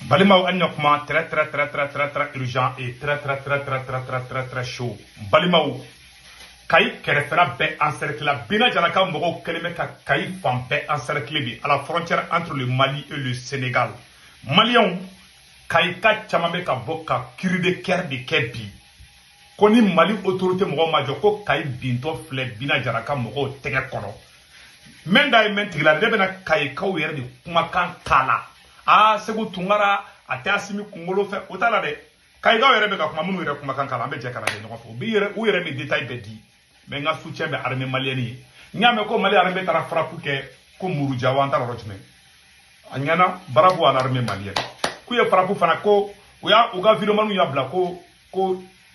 Balimaw, an ɲa kuma très très très très très très urgent et très très très très très très très très chaud. Balimaw, Kayi kɛrɛfɛla bɛɛ encerclé la. Bina Jara ka mɔgɔw kɛlen bɛ ka Kayi fan bɛɛ encerclé bi, à la frontière entre le Mali et le Sénégal. Maliyɛnw, Kayi ka caman bɛ ka bɔ ka cri de cœur de kɛ bi, ko ni Mali autorité mɔgɔw ma jɔ, ko Kayi bintɔ filɛ Bina Jara ka mɔgɔw tɛgɛ kɔnɔ. Mɛn da ye mɛn tigi la, ne bɛna Kayikaw yɛrɛ de kumakan k'a la. Aa, Segu Tunkara a tɛ Asimi kunkolo fɛ, o t'a la dɛ. Kayikaw yɛrɛ bɛ ka kuma minnu yɛrɛ kumakan k'a la, an bɛ jɛ ka lajɛ ɲɔgɔn fɛ. U bɛ yɛrɛ u yɛrɛ bɛ détail bɛɛ di. Mais n ka soutien bɛ armée malienne ye. N y'a mɛn ko Mali armée taara frappe kɛ ko Murujawa, an t'a yɔrɔ jumɛn. A ɲɛna, bravo à l'armée malienne. K'u ye frappe fana, ko u y'a u ka vidéoman y'a bila ko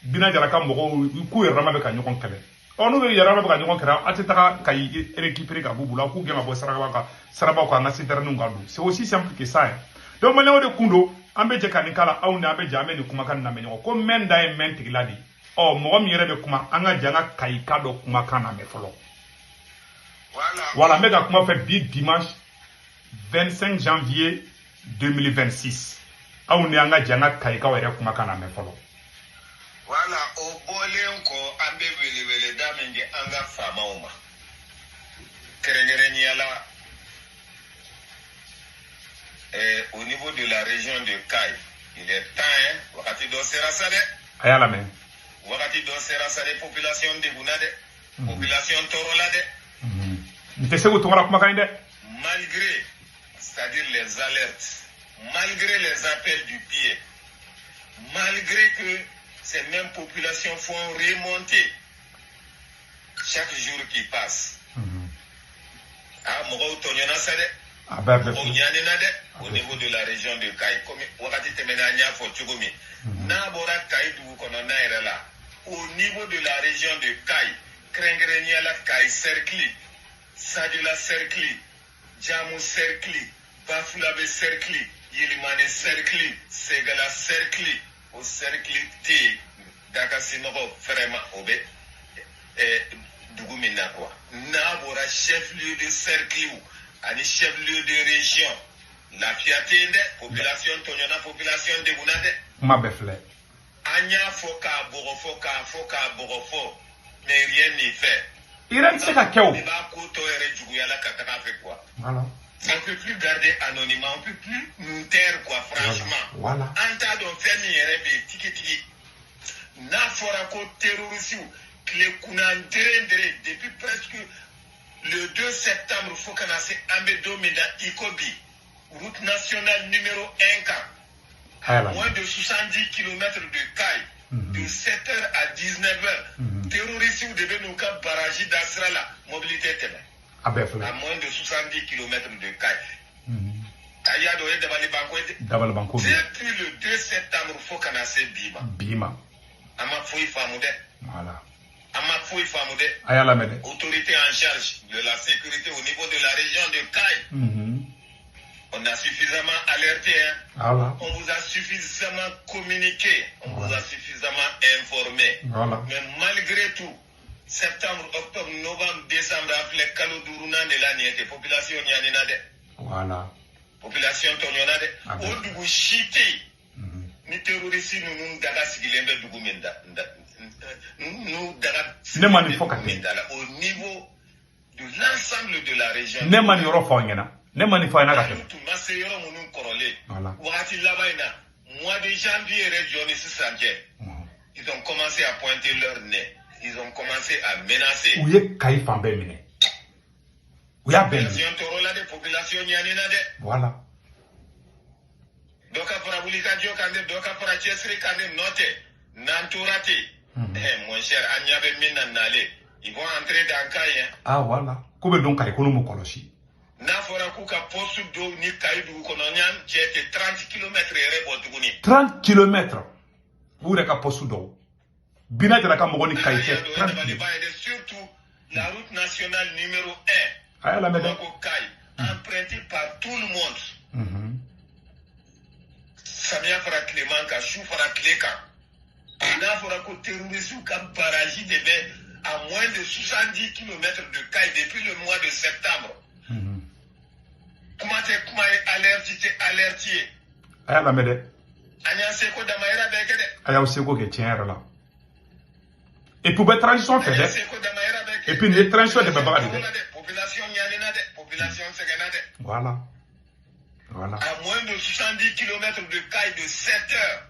Bina Jara ka mɔgɔw k'u yɛrɛ dama bɛ ka ɲɔgɔn kɛlɛ. Ɔ, n'u bɛ yɛrɛ dama bɛ ka ɲɔgɔn kɛlɛ, a tɛ taga Kayi récupérer ka b'u bolo, a k'u gɛn ka bɔ siraba kan, sirabaw kan, an ka citernes ka don. C'est aussi simple que ça, hein. Donc maliyɛnw de kun don, an bɛ jɛ ka nin kala aw ni an bɛ jɛ, an bɛ nin kumakan lamɛn ɲɔgɔn ko mɛn da ye mɛn tigila de. Ɔ, mɔgɔ min yɛrɛ bɛ kuma, an ka jɛ an ka Kayika dɔ kumakan lamɛn fɔlɔ. Voilà, n bɛ ka kuma fɛ bi, dimanche 25 janvier 2026. Aw ni an ka jɛ an ka Kayikaw yɛrɛ kumakan lamɛn fɔlɔ. Wala, o bɔlen kɔ, an bɛ weleweleda min kɛ an ka faamaw ma, kɛrɛnkɛrɛnnenya la au niveau de la région de Kayes, il est temps, hein, wagati dɔ sera sa dɛ. A y'a lamɛn. Wagati dɔ sera sa dɛ. Population degunna dɛ, population tɔɔrɔla dɛ. N tɛ Segu Tunkara kumakan ye dɛ. Malgré, c'est-à-dire les alertes, malgré les appels du pied, malgré que ces mêmes populations font remonter chaque jour qui passe. Ah, mɔgɔw tɔɲɔna sa dɛ. A bɛɛ bɛ. Mɔgɔw ɲanina dɛ au niveau de la région de Kayi. Komi wagati tɛmɛnen an y'a fɔ cogo min, n'a bɔra Kayi dugu kɔnɔna yɛrɛ la, au niveau de la région de Kayi, kɛrɛnkɛrɛnnenya la Kayi cercle, Sadiola cercle, Jamu cercle, Bafulabe cercle, Yelimane cercle, Segala cercle, o cercle tɛ yen Dakasinɔgɔ vraiment o bɛ dugu min na quoi. N'a bɔra chef lieu de cercle ani chef lieu de région, lafiya tɛ yen dɛ. Population tɔɲɔna, population degunna dɛ. Kuma bɛɛ filɛ. An y'a fɔ k'a bɔgɔ fɔ, k'a fɔ k'a bɔgɔ fɔ, mais rien n'est fait. I yɛrɛ tɛ se ka kɛ o. I b'a ko tɔ yɛrɛ juguya la ka taga fɛ quoi. Voilà. On peut plus garder anonymat, on peut plus nous taire quoi, franchement. Voilà. An t'a dɔn fɛn min yɛrɛ bɛ yen tigitigi. N'a fɔra ko terroriste tile kunna dere dere depuis presque le 2 septembre fo ka na se an bɛ don min na i ko bi, route nationale numéro 1 kan, A y'a lamɛn. moins de 70 km de Kayes, de 7h à 19h, terroristes de bɛ n'u ka barrage da sira la, mobili tɛ tɛmɛ. A bɛɛ filɛ. À moins de 70 km de Kayes. A y'a dɔn o ye dabalibanko ye dɛ. Dabalibanko don. Depuis le 2 septembre fo ka na se bi ma, bi ma, an ma foyi faamu dɛ. Voilà. An ma foyi faamu dɛ. A y'a lamɛn dɛ. Autorité en charge de la sécurité au niveau de la région de Kayes, on a suffisamment alerté, hein. Voilà. On vous a suffisamment communiqué, on vous a suffisamment informé. Voilà. Mais malgré tout, septembre, octobre, novembre, décembre, an filɛ kalo duurunan de la nin ye ten, population ɲanina dɛ. Voilà. Population tɔɲɔna dɛ. Ah bon. O dugu si tɛ yen ni terroriste ninnu daga sigilen bɛ dugu min da n'u daga Ne ma nin fɔ ka min tɛmɛ. da la au niveau de l'ensemble de la région. Ne ma nin yɔrɔ fɔ aw ɲɛna, ne ma nin fɔ aw ɲɛna ka Olu tɛmɛ. tun ma se yɔrɔ minnu kɔrɔlen. Voilà. Wagati laban in na, mois de janvier yɛrɛ jɔ ni sisan cɛ, ils ont commencé à pointer leur nez, ils ont commencé à menacer. U ye Kayi fan bɛɛ minɛ, u y'a bɛɛ minɛ. Population tɔɔrɔ la dɛ, population ɲanina dɛ. Voilà. Dɔ ka fara wulikajɔ kan dɛ, dɔ ka fara cɛsiri kan dɛ, nɔ tɛ n'an tora ten, mon cher, an ɲɛ bɛ min na nalen, ils vont entrer dans Kayi, hein. Ah, voilà, k'u bɛ don Kayi ko n'u m'u kɔlɔsi. N'a fɔra k'u ka poste dɔw ni Kayi dugu kɔnɔ ɲan cɛ tɛ 30 kilomètres yɛrɛ bɔ tuguni. 30 kilomètres, u yɛrɛ ka poste dɔw, Bina Jara ka mɔgɔ ni Kayi cɛ O ye 30 kilomètres. Dabaliban ye dɛ, surtout la route nationale numéro 1, A y'a lamɛn dɛ. Bamako Kayi, empruntée par tout le monde, samiya fara tileman kan, su fara tile kan. N'a fɔra ko terroriste ka barrage de bɛ à moins de 70 km de Kayi depuis le mois de septembre, kuma tɛ kuma ye, alerte tɛ alerte ye. A y'a lamɛn dɛ. An y'an seko damayira bɛɛ kɛ dɛ. A y'aw seko kɛ tiɲɛ yɛrɛ la. Et puis u bɛ transition fɛ An y'an dɛ. seko damayira bɛɛ kɛ. Et puis nin ye transition dɛmɛbaga de dɛ. Population ɲanina dɛ, population sɛgɛnna dɛ. Voilà. Voilà. À moins de 70 km de Kayes de 7 heures.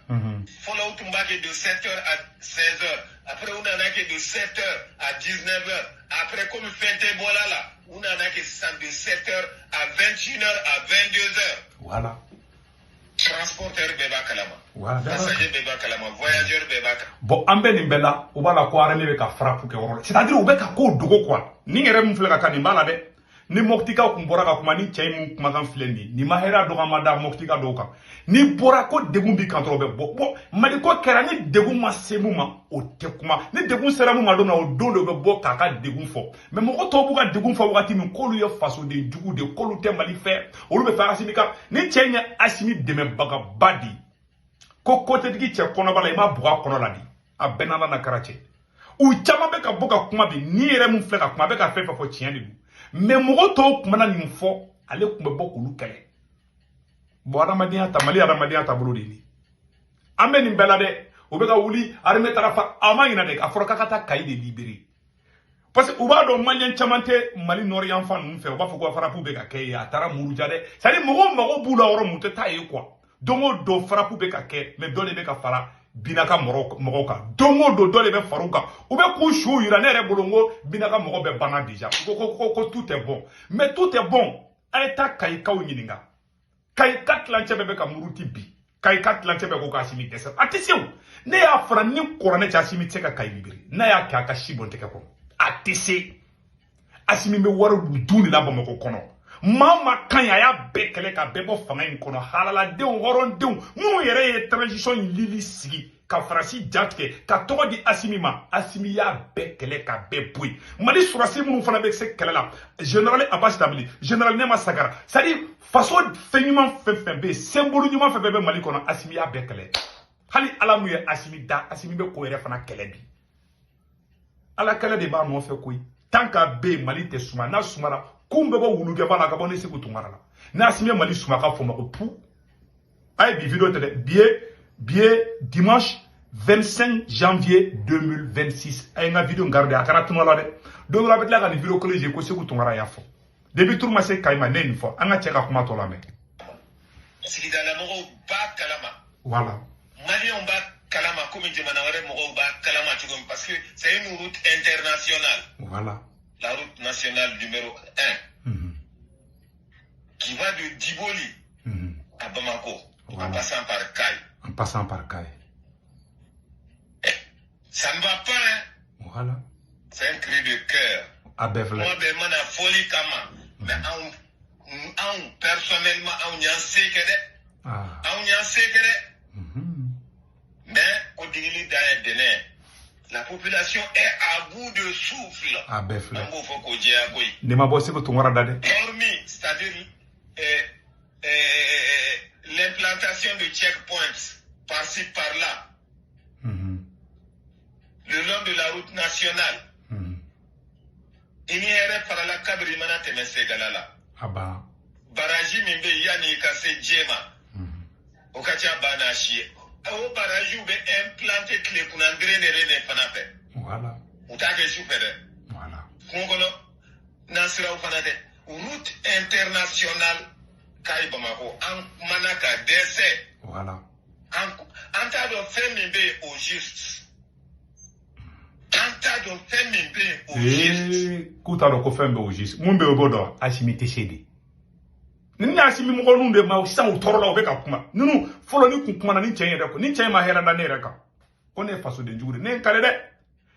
Fɔlɔ u tun b'a kɛ de 7 heures à 16 heures. Après u nana kɛ de 7 heures à 19 heures. Après, comme fɛn tɛ bɔla la, u nana kɛ sisan de 7 heures à 21 heures, à 22 heures. Voilà. Transporteur bɛɛ b'a kalama. Voilà. Passager bɛɛ b'a kalama, voyageur bɛɛ b'a kalama. Bon, an bɛ nin bɛɛ la, u b'a la ko armée bɛ ka frappe kɛ yɔrɔ la. C'est à dire u bɛ ka kow dogo quoi. Nin yɛrɛ min filɛ ka kan nin b'a la dɛ. Ni Moptikaw kun bɔra ka kuma ni cɛ in mun kumakan filɛ nin ye, nin ma hɛrɛ dɔgɔma da Moptika dɔw kan. Ni bɔra ko degun b'i kan dɔrɔn, o bɛ bɔ. Bon, Mali ko kɛra ni degun ma se mun ma, o tɛ kuma. Ni degun sera mun ma don min na, o don de bɛ bɔ k'a ka degun fɔ. Mais mɔgɔ tɔw b'u ka degun fɔ wagati min, k'olu ye fasoden jugu de ye, k'olu tɛ Mali fɛ, olu bɛ fɛ Asimi ka. Ni cɛ in ye Asimi dɛmɛbagaba de ye. Ko kotɛtigi cɛ kɔnɔba la, i ma bugɔ a kɔnɔ la de. A bɛɛ n'Ala na kɛra cɛ. U caman bɛ ka bɔ ka kuma bi, ni yɛrɛ mun filɛ ka kuma, a bɛ ka fɛn fɛn fɔ, tiɲɛ de don. Mais mɔgɔ tɔw tun mana nin fɔ, ale tun bɛ bɔ k'olu kɛlɛ. Bon, adamadenya ta, Mali adamadenya taabolo de ye nin. An bɛ nin bɛɛ la dɛ, u bɛ ka wuli, armée taara fa, a ma ɲinɛ dɛ, a fɔra k'a ka taa Kayi de libérer. Parce que u b'a dɔn Malien caman tɛ Mali nord yan fan ninnu fɛ, u b'a fɔ ko frappe bɛ ka kɛ yen, a taara Muruja dɛ. C'est à dire mɔgɔw mago b'u la yɔrɔ min, u tɛ taa yen quoi. Don o don frappe bɛ ka kɛ, mais dɔ de bɛ ka fara Bina ka mɔgɔw kan. Don o don dɔ de bɛ fara u kan. U bɛ k'u su yira ne yɛrɛ bolo n ko Bina ka mɔgɔ bɛɛ banna déjà. U ko tout est bon. Mais tout est bon. A ye taa Kayikaw ɲininka. Kayika tilancɛ bɛɛ bɛ ka muruti bi. Kayika tilancɛ bɛɛ ko k'Asimi dɛsɛ. A tɛ se o. Ne y'a fɔra ni kuranɛ cɛ, Asimi tɛ se ka Kayi libérer. N'a y'a kɛ, a ka si bɔn tɛgɛ kɔnɔ. A tɛ se. Asimi bɛ wari dun de la Bamakɔ kɔnɔ. Maa o maa ka ɲi, a y'a bɛɛ kɛlɛ ka bɛɛ bɔ fanga in kɔnɔ. Halaladenw, hɔrɔndenw minnu yɛrɛ ye transition in lili sigi ka Faransi ja tigɛ ka tɔgɔ di Asimi ma, Asimi y'a bɛɛ kɛlɛ ka bɛɛ bɔ yen. Mali sɔrɔdasi minnu fana bɛ se kɛlɛ la, général Abbas Danbele, général Nema Sagara, c'est à dire faso fɛn ɲuman fɛn fɛn bɛ yen, symbole ɲuman fɛn fɛn bɛ Mali kɔnɔ, Asimi y'a bɛɛ kɛlɛ. Hali Ala mun ye Asimi da, Asimi bɛ k'o yɛrɛ fana kɛlɛ bi. Ala kɛlɛ de b'a nɔfɛ koyi. Tant qu'a bɛ yen, Mali tɛ suma. N'a sumara, kun bɛ bɔ wulukɛba la ka bɔ ne Segu Tunkara la. N'a Asimi ye Mali suma, ka fɔ ma ko pu. A ye bi vidéo tɛ dɛ, bi ye dimanche 25 janvier 2026. A ye n ka vidéo garder, a kɛra tuma la dɛ. Don dɔ la a bɛ tila ka nin vidéo kelen je ko Segu Tunkara y'a fɔ. Depuis tour ma se Kayi ma, ne ye nin fɔ. An ka cɛ ka kuma tɔ lamɛn. Sigidalamɔgɔw b'a kalama. Voilà. Maliyɛnw b'a kalama komi jamana wɛrɛ mɔgɔw b'a kalama cogo min, parce que c'est une route internationale. Voilà. La route nationale numéro 1 qui va de Diboli à Bamako, Voilà. en passant par Kayes. En passant par Kayes. Ça ne va pas, hein. Voilà. C'est un cri de cœur. A bɛɛ filɛ. Moi, ben, mana foli kama. Mais anw, anw, personnellement, anw y'an se kɛ dɛ. Ah. Anw y'an se kɛ dɛ. Mais, ko digili dan ye dɛnɛ. La population est à bout de souffle. A bɛɛ filɛ. An b'o fɔ k'o jɛya koyi. Nin ma bɔ Segu Tunkara da dɛ. Hormis, c'est-à-dire l'implantation de checkpoints par-ci, par-là, le long de la route nationale, i ni hɛrɛ farala kabiri mana tɛmɛ Segala la. A banna. Barrage min bɛ yen yanni i ka se Jema, o ka ca ba n'a si ye. O barrage bɛ implanté tile kunnandire de fana fɛ. Voilà. U t'a kɛ su fɛ dɛ. Voilà. Kungo kɔnɔ nasiraw fana tɛ. Route internationale Kayi Bamako, an kumana ka dɛsɛ. Voilà. An t'a dɔn fɛn min bɛ yen au juste. An t'a dɔn fɛn min bɛ yen au juste. Ee, k'u t'a dɔn ko fɛn bɛ au juste. Mun bɛ yen, o b'o dɔn. Asimi tɛ se de. Ni ni Asimi mɔgɔ ninnu de ma sisan, u tɔɔrɔ la, u bɛ ka kuma. Ninnu fɔlɔ ni kun kumana ni cɛ in yɛrɛ ko ni cɛ in ma hɛrɛ da ne yɛrɛ kan. Ko ne ye fasoden jugu de ye. Ne ye n kale dɛ.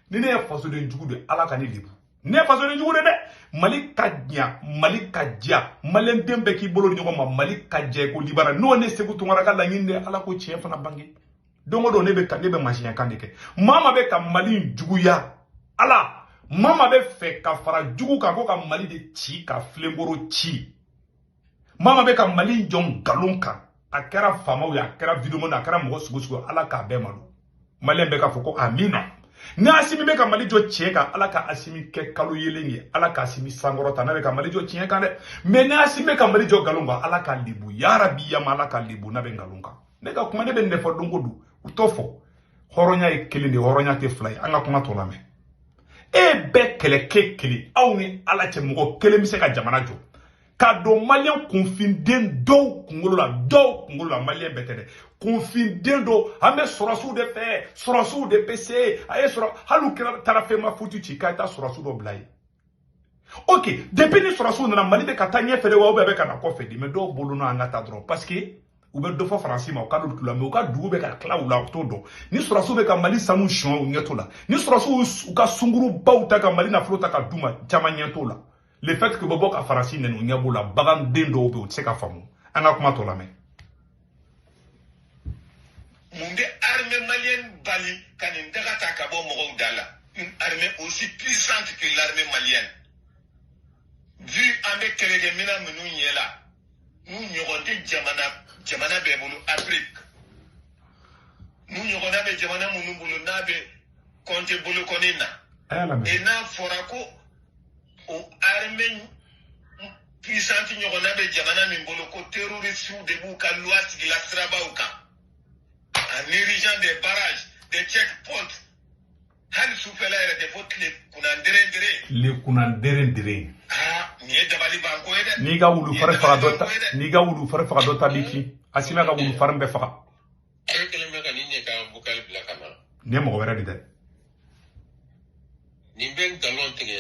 Ni ne ye fasoden jugu de ye, Ala ka ne lebu. Ne ye fasoden jugu de dɛ. Mali ka ɲa, Mali ka diya. Maliyɛn den bɛɛ k'i bolo di ɲɔgɔn ma, Mali ka jɛ ko libara. N'o ne Segu Tunkara ka laɲini de ye, Ala ko tiɲɛ fana bange. Don o don ne bɛ ka ne bɛ masiyɛn kan de kɛ. Maa maa bɛ ka Mali in juguya. Ala, maa maa bɛ fɛ ka fara jugu kan ko ka Mali de ci ka filenkoro ci. Maa maa bɛ ka Mali jɔ nkalon kan. A kɛra faamaw ye, a kɛra vidéoman, a kɛra mɔgɔ sugu sugu, Ala k'a bɛɛ malo. Maliyɛn bɛɛ k'a fɔ ko amina. Ni Assimi bɛ ka Mali jɔ tiɲɛ kan, Ala ka Assimi kɛ kalo yelen ye, Ala ka Assimi sankɔrɔta n'a bɛ ka Mali jɔ tiɲɛ kan dɛ. Mais ni Assimi bɛ ka Mali jɔ nkalon kan, Ala ka lebu, yarabi yama, Ala ka lebu n'a bɛ nkalon kan. Ne ka kuma, ne bɛ nin de fɔ don o don, u t'o fɔ. Hɔrɔnya ye kelen de ye, hɔrɔnya tɛ fila ye. An ka kuma tɔ lamɛn. E bɛɛ kɛlɛkɛ kelen, aw ni Ala cɛ, mɔgɔ kelen bɛ se ka jamana jɔ ka don maliyɛn kunfinden dɔw kunkolo la, dɔw kunkolo la, maliyɛn bɛɛ tɛ dɛ, kunfinden dɔw. An bɛ sɔrɔsiw de fɛ, sɔrɔsiw de bɛ se a ye sɔrɔ, hali u kɛra taara fɛn ma futu ci k'a ye taa sɔrɔsiw dɔ bila yen. Ok, depuis ni sɔrɔsiw nana, Mali bɛ ka taa ɲɛfɛ de wa, ou bien a bɛ ka na kɔfɛ de? Mais dɔw bolo n'an ka taa dɔrɔn, parce que u bɛ dɔ fɔ Faransi ma, u ka don la, mais u ka dugu bɛ ka tila u la, u t'o dɔn. Ni sɔrɔsiw bɛ ka Mali sanu suɲɛ, u ɲɛ t'o la. Ni sɔrɔsiw u ka sungurubaw ta ka Mali nafolo ta ka d'u ma, caman ɲɛ t'o la. Le fait que u bɛ bɔ ka Faransi nɛni, u ɲɛ b'o la. Baganden dɔw bɛ yen, u tɛ se ka faamu. An ka kuma tɔ lamɛn. Mun bɛ armée malienne bali ka nin daga ta ka bɔ mɔgɔw da la? Une armée aussi puissante que l'armée malienne, vu an bɛ kɛlɛkɛminɛn minnu ɲɛ la, n'u ɲɔgɔn tɛ jamana jamana bɛɛ bolo Afrique, n'u ɲɔgɔnna bɛ jamana minnu bolo, n'a bɛ kɔnte bolokɔni na. A y'a lamɛn. Et n'a fɔra ko o armée puissante ɲɔgɔnna bɛ jamana min bolo, ko terroristes de b'u ka loi sigila sirabaw kan en érigeant des barrages, des checkpoints, hali sufɛla yɛrɛ tɛ, fo tile kunna deren deren. Tile kunna deren deren. Aa, nin ye dabali banko ye dɛ. N'i ka wulu fari faga dɔ ta, n'i ka wulu fari faga dɔ ta b'i kin. Assimi ka wulu fari bɛɛ faga. E kɛlen bɛ ka nin ɲɛ ka vocal bila ka na. Nin ye mɔgɔ wɛrɛ de dɛ. Nin bɛ nkalon tigɛ,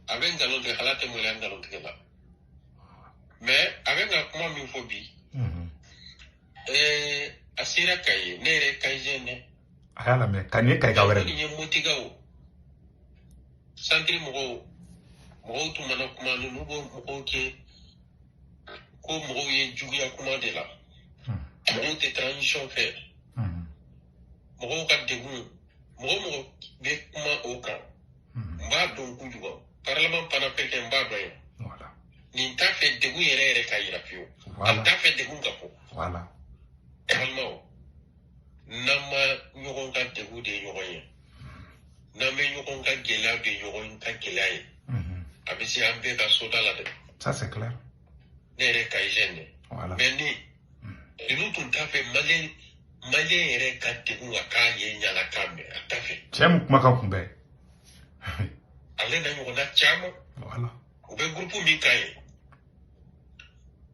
a bɛ nkalon tigɛ, ala tɛ maloya nkalon tigɛ la. Mais a bɛ ka kuma min fɔ bi, a sera Kayi, ne yɛrɛ ye Kayizɛn dɛ. A y'a lamɛn ka nin ye Kayi ka wɛrɛ de de. Ye Motigaw santiri mɔgɔw, mɔgɔw tun mana kuma, ninnu b'o mɔgɔw kɛ ko mɔgɔw ye juguya kuma de la, mɔgɔw tɛ transition fɛ, mɔgɔw ka degun, mɔgɔ mɔgɔ bɛ kuma o kan. N b'a dɔn kojugu, parlement panafricain, n b'a dɔn yen. Nin t'a fɛ degun yɛrɛ yɛrɛ ka yira fiyewu, a t'a fɛ degun ka fɔ. Balimaw, n'an ma ɲɔgɔn ka degun de ye ɲɔgɔn ye, n'an bɛ ɲɔgɔn ka gɛlɛya de ye ɲɔgɔn ka gɛlɛya ye, a bɛ se an bɛɛ ka soda la dɛ. Ça c'est clair. Ne yɛrɛ Kayizɛn dɛ. Mais ni ninnu tun t'a fɛ maliyɛn maliyɛn yɛrɛ ka degun ka k'a ye ɲana k'a mɛn, a t'a fɛ. Cɛ mun kumakan kunbɛn. Ale n'a ɲɔgɔnna caman, u bɛ groupe min kan ye,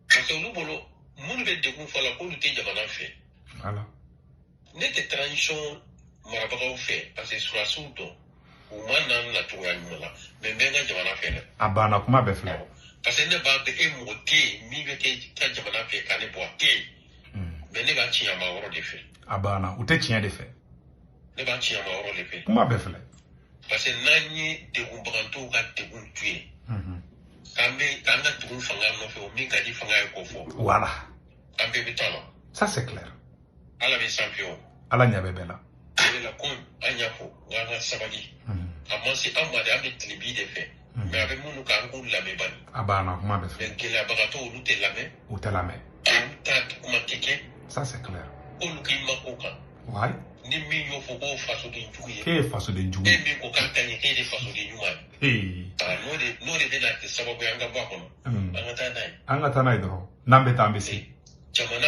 parce que olu bolo, minnu bɛ degun fɔ la, k'olu tɛ jamana fɛ. Ne tɛ transition marabagaw fɛ, parce que surasiw dɔn, u ma na n na cogoya ɲuman la, mais n bɛ n ka jamana fɛ dɛ. A banna, kuma bɛɛ filɛ. Parce que ne b'a dɔn, e mɔgɔ tɛ yen min bɛ kɛ ka jamana fɛ ka ne bɔ, a tɛ yen. Mais ne b'a tiɲɛma yɔrɔ de fɛ. A banna, u tɛ tiɲɛ de fɛ. Ne b'a tiɲɛma yɔrɔ de fɛ. Kuma bɛɛ filɛ. Parce que n'an ye degunbagantɔw ka degun to yen, k'an bɛ k'an ka tugu fanga nɔfɛ, o min ka di fanga ye k'o fɔ, an bɛɛ bɛ taa la. Ça c'est clair. Ala bɛ sanfɛ o. Ala ɲɛ bɛ bɛɛ la. O de la, komi an y'a fɔ n k'an ka sabali, a ma se an ma de, an bɛ tilebi de fɛ, mais a bɛ minnu kan, an k'u lamɛn bani. A banna, kuma bɛɛ filɛ. Mais gɛlɛyabagatɔw, olu tɛ lamɛn. U tɛ lamɛn. Olu ta kuma tɛ kɛ. Ça c'est clair. K'olu k'i mako kan. Ni min y'o fɔ k'o fasoden jugu ye. K'e ye fasoden jugu E ye. min ko k'a ka ɲi, k'e de fasoden ɲuman ye. Hey. Aa, n'o de bɛna kɛ sababu ye an ka bɔ a kɔnɔ, an ka taa n'a ye. An ka taa n'a ye dɔrɔn, n'an bɛ taa, an bɛ se. Jamana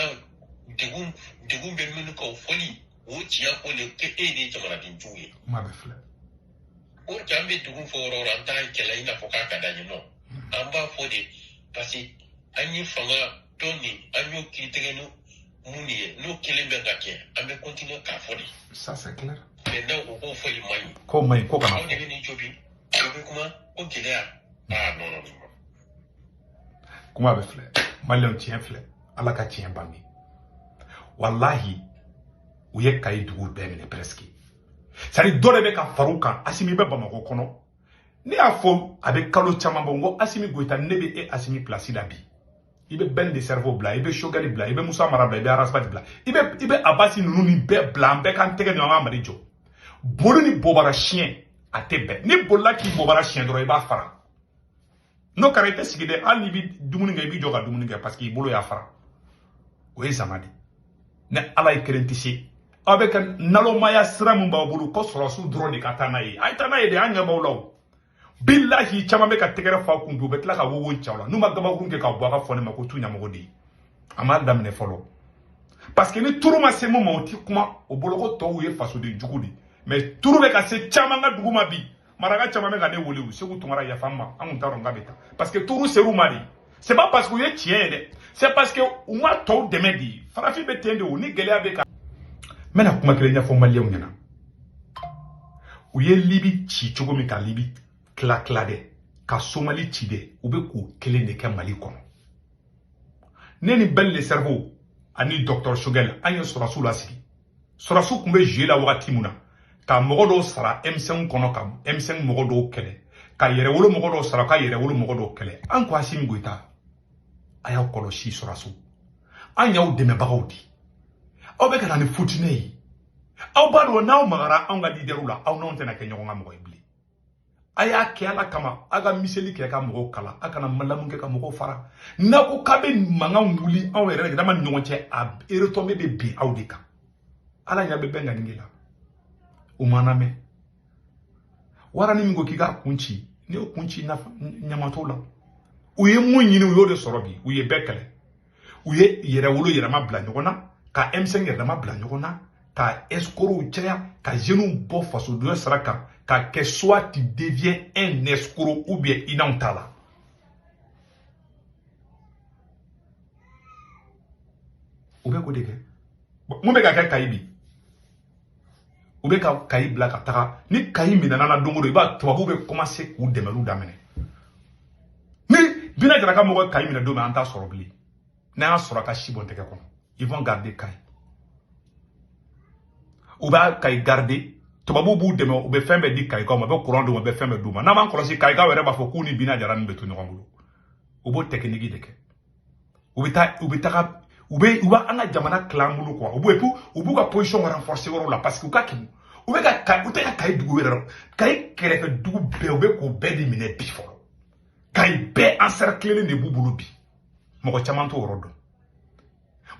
degun degun bɛ minnu kan, o fɔli, o tiɲɛ ko de k'e de ye jamanaden jugu ye. Kuma bɛɛ filɛ. O de an bɛ degun fɔ yɔrɔ o yɔrɔ, an t'a kɛlɛ i n'a fɔ k'a ka d'an ye, nɔ an b'a fɔ de, parce que an ye fanga dɔn nin, an y'o kiiri tigɛ ni mun ye, n'o kelen bɛ ka kɛ, an bɛ continuer k'a fɔ de. Ça c'est clair. Mais n'aw ko k'o fɔli man ɲi. K'o man ɲi, ko kana Aw de fɔ. bɛ nin jɔ bi, dɔ bɛ kuma ko gɛlɛya, ah non non non. Kuma bɛ filɛ, maliyɛnw, tiɲɛ filɛ, Ala ka tiɲɛ bange. Walahi, u ye Kayi dugu bɛɛ minɛ presque. C'est à dire, dɔ de bɛ ka far'u kan. Asimi bɛ Bamakɔ kɔnɔ. Ne y'a fɔ, a bɛ kalo caman bɔ, n ko Asimi Goyita, ne bɛ e Asimi place la bi. I bɛ Ben de cerveau bila, i bɛ Choguel bila, i bɛ Musa Mara bila, i bɛ Ras Bath bila, i bɛ Abasi ninnu ni bɛɛ bila, an bɛɛ k'an tɛgɛ ɲɔgɔn ka Mali jɔ. Boli ni bobara siɲɛ a tɛ bɛn. Ni bolila k'i bobara siɲɛ dɔrɔn, i b'a fara. N'o kɛra, i tɛ sigi dɛ, hali n'i bɛ dumuni kɛ, i b'i jɔ ka dumuni kɛ, parce que i bolo y'a fara. O ye zama de. Ni Ala ye kelen tɛ se. Aw bɛ ka nalomaya sira min b'aw bolo ko sɔrɔsiw dɔrɔn de ka taa n'a ye. A ye taa n'a ye de, an ɲɛ b'aw la o. Bilahi caman bɛ ka tɛgɛrɛ fa kun bi, u bɛ tila ka wowo ci aw la. N'u ma gabakurun kɛ ka bɔ a ka fɔ ne ma ko tu ɲamɔgɔ de ye. A m'a daminɛ fɔlɔ. Parce que ni turu ma se mun ma, o ti kuma. O bolo ko tɔw ye fasoden jugu de. Mais turu bɛ ka se caman ka dugu ma bi. Maraka caman bɛ ka ne wele o. Segu Tunkara yafa n ma, an kun t'a dɔn k'a bɛ taa. Parce que turu ser'u ma de. C'est pas parce que u ye tiɲɛ ye dɛ. C'est parce que u ma tɔw dɛmɛ de. Farafin bɛ ten de o, ni gɛlɛya bɛ ka. N bɛna kuma kelen ɲɛfɔ maliyɛnw ɲɛna. U ye Libi ci cogo min ka Libi tila tila dɛ, ka Somali ci dɛ, u bɛ k'o kelen de kɛ Mali kɔnɔ. Ne ni Ben le Cerveau ani Docteur Choguel, an ye sɔrɔsiw lasigi. Sɔrɔsiw tun bɛ jouer la wagati min na, ka mɔgɔ dɔw sara M5 kɔnɔ, ka M5 mɔgɔ dɔw kɛlɛ, ka yɛrɛwolo mɔgɔ dɔw sara, ka yɛrɛwolo mɔgɔ dɔw kɛlɛ. An ko Assimi Goïta, a y'aw kɔlɔsi sɔrɔsiw. An y'aw dɛmɛbagaw di. Aw bɛ ka na ni futinɛ ye. Aw b'a dɔn n'aw magara anw ka leaderw la, aw n'anw tɛna kɛ ɲɔgɔn ka mɔgɔ ye bilen. A y'a kɛ Ala kama, a ka miseli kɛ ka mɔgɔw kala, a kana malamu kɛ ka mɔgɔw fara. N'a ko k'a bɛ mankan wuli anw yɛrɛ dama ni ɲɔgɔn cɛ, a retombée bɛ bin aw de kan. Ala ɲɛ bɛ bɛn ka nin de la. U ma lamɛn. Warani min ko k'i k'a kun ci, n'i y'o kun ci nafa ɲama t'o la. U ye mun ɲini, u y'o de sɔrɔ bi. U ye bɛɛ kɛlɛ. U ye yɛrɛwolo yɛrɛma bila ɲɔgɔn na, ka M5 yɛrɛma bila ɲɔgɔn na, ka escrocs caya, ka jeunes bɔ fasoden sira kan, ka kɛ soit tu deviens un escroc ou bien i n'anw t'a la. U bɛ k'o de kɛ. Mun bɛ ka kɛ Kayi bi? U bɛ ka Kayi bila ka taga. Ni Kayi minɛna na don o don, i b'a tubabuw bɛ commencer k'u dɛmɛliw daminɛ. Ni Bina Jara ka mɔgɔ ye Kayi minɛ don min, an t'a sɔrɔ bilen. N'an y'a sɔrɔ a ka si bɔn tɛgɛ kɔnɔ. Ils vont garder Kayi. U b'a Kayi garder. Tubabuw b'u dɛmɛ, u bɛ fɛn bɛɛ di Kayikaw ma, u bɛ courant d'u ma, u bɛ fɛn bɛɛ d'u ma. N'an m'an kɔlɔsi, Kayikaw yɛrɛ b'a fɔ k'u ni Bina Jara ninnu bɛ to ɲɔgɔn bolo. U b'o technique de kɛ. U bɛ taa, u bɛ taga, u bɛ u b'an ka jamana tila an bolo quoi. U b'u et puis u b'u ka position renforcer yɔrɔ la parce que u ka kɛmɛ. U bɛ ka Kayi, u tɛ ka Kayi dugu yɛrɛ, Kayi kɛrɛfɛ dugu bɛɛ, u bɛ k'o bɛɛ de minɛ bi fɔlɔ. Kayi bɛɛ encercler de b'u bolo bi. Mɔgɔ caman t'o yɔrɔ dɔn.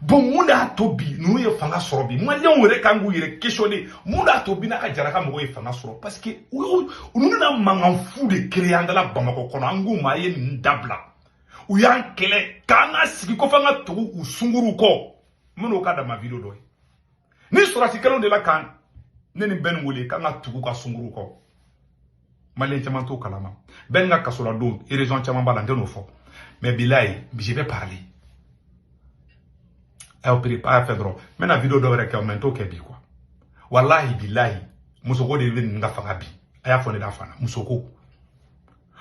Bon, mun de y'a to bi ninnu ye fanga sɔrɔ bi? Maliyɛnw yɛrɛ kan k'u yɛrɛ questionner. Mun de y'a to bi n'a ka Jara ka mɔgɔw ye fanga sɔrɔ? Parce que u ninnu na mankan fu de créer an da la Bamakɔ kɔnɔ. An k'u ma a ye ninnu dabila. U y'an kɛlɛ k'an ka sigi ko f'an ka tugu u sunkuruw kɔ. N bɛn'o ka dama video dɔ ye. Ni sɔrɔsi kelenw de la kan ne ni bɛɛ nin wele k'an ka tugu ka sunkuruw kɔ. Maliyɛn caman t'o kalama. Bɛɛ ka kasoladon raison caman b'a la, n tɛ n'o fɔ. Mais bilayi, je vais parler. Aw pere a y'a fɛ dɔrɔn n bɛna video dɔ wɛrɛ kɛ, mais n t'o kɛ bi quoi. Walahi bilahi, musoko de bɛ ninnu ka fanga bi. A y'a fɔ ne da fana, musoko.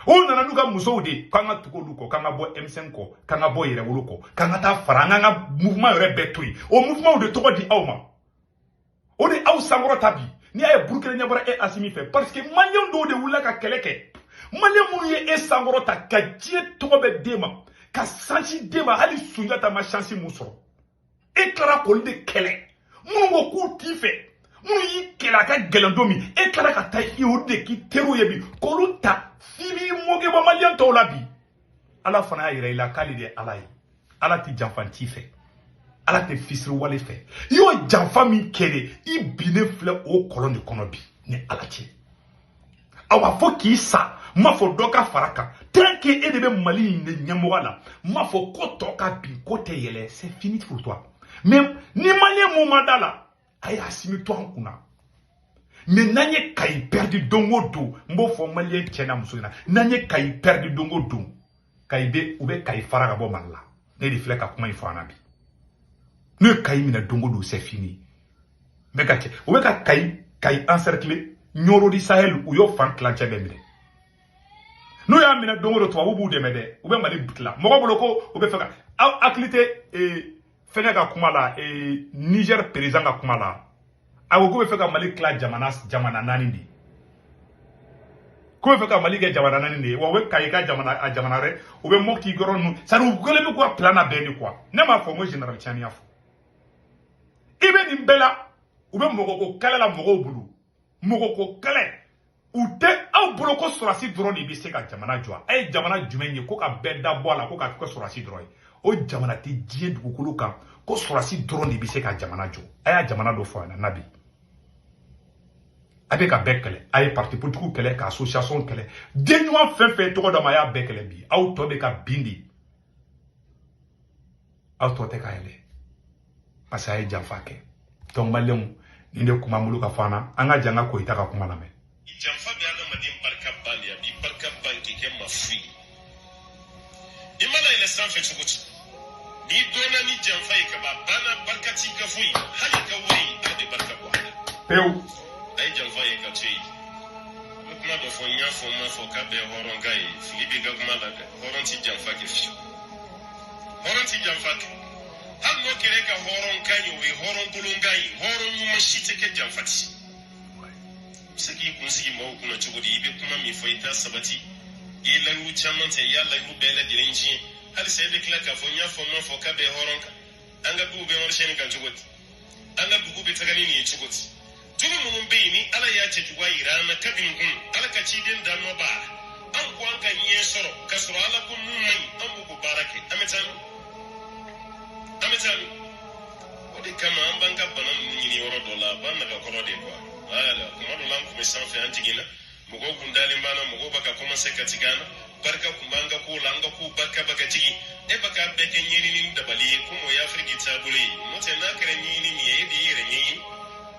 U nana n'u ka musow de k'an ka tugu olu kɔ, k'an ka bɔ M5 kɔ, k'an ka bɔ yɛrɛwolo kɔ, k'an ka taa fara an k'an ka mouvement yɛrɛ bɛɛ to yen. O mouvement de tɔgɔ di aw ma. O de aw sankɔrɔta bi. N'i y'a ye Burukina ɲɛ bɔra e Assimi fɛ, parce que maliyɛn dɔw de wulila ka kɛlɛ kɛ. Maliyɛn minnu ye e sankɔrɔta ka diɲɛ tɔgɔ bɛɛ d'e ma, ka sansi d'e ma, hali Sunjata ma chance mun sɔrɔ. E tilara k'olu de kɛlɛ. Minnu ko k'u t'i fɛ, minnu y'i kɛlɛ a ka gɛlɛn don min, e tilara ka taa i olu de k'i teriw ye bi, k'olu ta f'i b'i mɔkɛ bɔ maliyɛn tɔw la bi. Ala fana y'a yira i la k'ale de ye Ala ye. Ala tɛ janfa t'i fɛ. Ala tɛ fisiriwale fɛ. I y'o janfa min kɛ de, i binnen filɛ o kɔlɔn de kɔnɔ bi ni Ala cɛ. Awa fo k'i sa, n m'a fɔ dɔ ka fara kan. Tant que e de bɛ Mali in de ɲɛmɔgɔ la, n m'a fɔ ko tɔ ka bin, ko tɛ yɛlɛ, c'est fini pour toi. Mais ni maliyɛn mun ma da la, a ye Assimi to an kunna. Mais n'an ye Kayi perdu don o don, n b'o fɔ maliyɛn cɛ n'a muso ɲɛna, n'an ye Kayi perdu don o don, Kayi bɛ u bɛ Kayi fara ka bɔ Mali la. Ne de filɛ ka kuma in fɔ an na bi. N'u ye Kayi minɛ don o don, c'est fini. N bɛ ka cɛ, u bɛ ka Kayi encercler, Ɲɔrɔ di Sahel, u y'o fan tilancɛ bɛɛ minɛ. N'u y'a minɛ don o don, tubabu b'u dɛmɛ dɛ, u bɛ Mali tila. Mɔgɔ bolo ko u bɛ fɛ ka aw hakili tɛ fɛnkɛ ka kuma la, Niger président ka kuma la. A ko k'u bɛ fɛ ka Mali tila jamana naani de ye. K'u bɛ fɛ ka Mali kɛ jamana naani de ye. Wa u bɛ Kayi ka jamana a jamana wɛrɛ, u bɛ Mopti yɔrɔ ninnu. C'est à dire u kɛlen bɛ k'u ka plan labɛn de quoi. Ne m'a fɔ n ko général Tiani y'a fɔ. I bɛ nin bɛɛ la, u bɛ mɔgɔko kɛlɛ la mɔgɔw bolo. Mɔgɔko kɛlɛ. U tɛ aw bolo ko sɔrɔsi dɔrɔn de bɛ se ka jamana jɔ. A ye jamana jumɛn ye ko ka bɛɛ da bɔ a la ko ka kɛ sɔrɔsi dɔrɔn ye. O jamana tɛ diɲɛ dugukolo kan ko sɔrɔdasi dɔrɔn de bɛ se ka jamana jɔ. A y'a jamana dɔ fɔ a ɲɛna na bi. A bɛ ka bɛɛ kɛlɛ, a ye parti politique kɛlɛ, ka association kɛlɛ, den ɲuman fɛn fɛn tɔgɔ d'a ma, a y'a bɛɛ kɛlɛ bi. Aw tɔ bɛ ka bin de, aw tɔ tɛ ka yɛlɛ parce que a ye janfa kɛ. Donc maliyɛnw, nin de kun b'an bolo ka fɔ an na. An ka jan ka Koyita ka kuma lamɛn. Janfa bɛ adamaden barika ban de, a b'i barika ban k'i kɛ maa fu ye. I mana yɛlɛ sanfɛ cogo cogo, n'i dɔnna ni janfa ye ka ban, a banna, barika t'i ka foyi, hali i ka wari, ala bɛ barika bɔ a la. Pewu. A ye janfa ye ka to yen. N bɛ kuma dɔ fɔ, n y'a fɔ, n m'a fɔ k'a bɛɛ hɔrɔn ka ye. Fili b'i ka kuma la dɛ. Hɔrɔn ti janfa kɛ fiyewu, hɔrɔn ti janfa kɛ. Hali n'o kɛra e ka hɔrɔn kan ye, o ye hɔrɔn kolon kan ye. Hɔrɔn ɲuman si tɛ kɛ janfa ti. I bɛ se k'i kun sigi maaw kunna cogo di? I bɛ kuma min fɔ, i t'a sabati. I ye layiru caman ta, i y'a layiru bɛɛ lajɛlen tiɲɛ. Halisa e bɛ tila k'a fɔ n y'a fɔ, n m'a fɔ k'a bɛ hɔrɔn kan. An ka duw bɛ marché kan cogo di? An ka dugu bɛ taga ni nin ye cogo di? Jogo minnu bɛ yen ni Ala y'a cɛjuguya yira an na kabini kun, Ala ka ciden da nɔ b'a la, an ko an ka ɲɛ sɔrɔ k'a sɔrɔ Ala ko mun man ɲi, an b'o ko baara kɛ. An bɛ taa min? An bɛ taa min? O de kama an b'an ka bana ninnu ɲini yɔrɔ dɔ la, a b'an nagakɔrɔ de quoi. Voilà, kuma dɔ la an kun bɛ sanfɛ, an jiginna, mɔgɔw kun dalen b'an na, mɔgɔw bɛ ka commencer ka tigɛ an na, barika kun b'an ka kow la, an ka kow barika bɛ ka jigin. E bɛ k'a bɛɛ kɛ ɲɛɲini ni dabali ye, komi o ye Afiriki taabolo ye. N'o tɛ, n'a kɛra ɲɛɲini min ye, e de y'i yɛrɛ ɲɛɲini.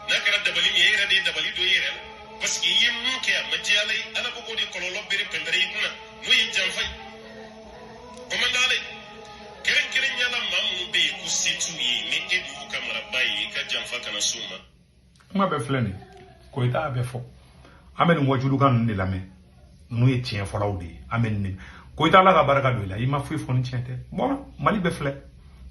N'a kɛra dabali min ye, e yɛrɛ de ye dabali don i yɛrɛ la, parce que i ye mun kɛ, a ma diya Ala ye. Ala ko k'o de kɔlɔlɔ bere pɛnpɛrɛ i kunna, n'o ye janfa ye, o man d'Ala ye. Kɛrɛnkɛrɛnnenya la, maa minnu bɛ yen ko se t'u ye, ni e de y'u ka maraba ye, i ka janfa kana s'u ma. Kuma bɛɛ filɛ nin Koyita y'a bɛɛ fɔ. An bɛ nin wajulukan ninnu de lamɛn, ninnu ye tiɲɛ fɔlaw de ye. An bɛ nin de Koyita, Ala ka barika don i la, i ma foyi fɔ ni tiɲɛ tɛ. Bon, Mali bɛɛ filɛ.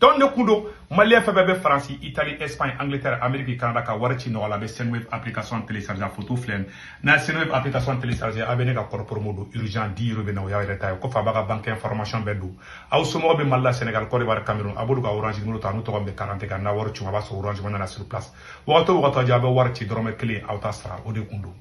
Donc ne kun don, maliyɛn fɛn fɛn bɛ Faransi, Italie, Espagne, Angleterre, Amérique, Canada, ka wari ci nɔgɔ la, a bɛ Sendwave application télécharger. A photo filɛ nin. N'a ye Sendwave application télécharger, a bɛ ne ka code promo don, urgent 10 euros bɛ na, o y'aw yɛrɛ ta ye. Kɔfɛ a b'a ka banque information bɛɛ don. Aw somɔgɔw bɛ Mali la, Sénégal, Côte d'Ivoire, Cameroun, a b'olu ka Orange numéro ta, n'u tɔgɔ bɛ 40 kan, n'a wari ci, a b'a sɔrɔ Orange Money na sur place. Wagati o wagati a bɛ wari ci, dɔrɔmɛ kelen aw t'a sara. O de kun don.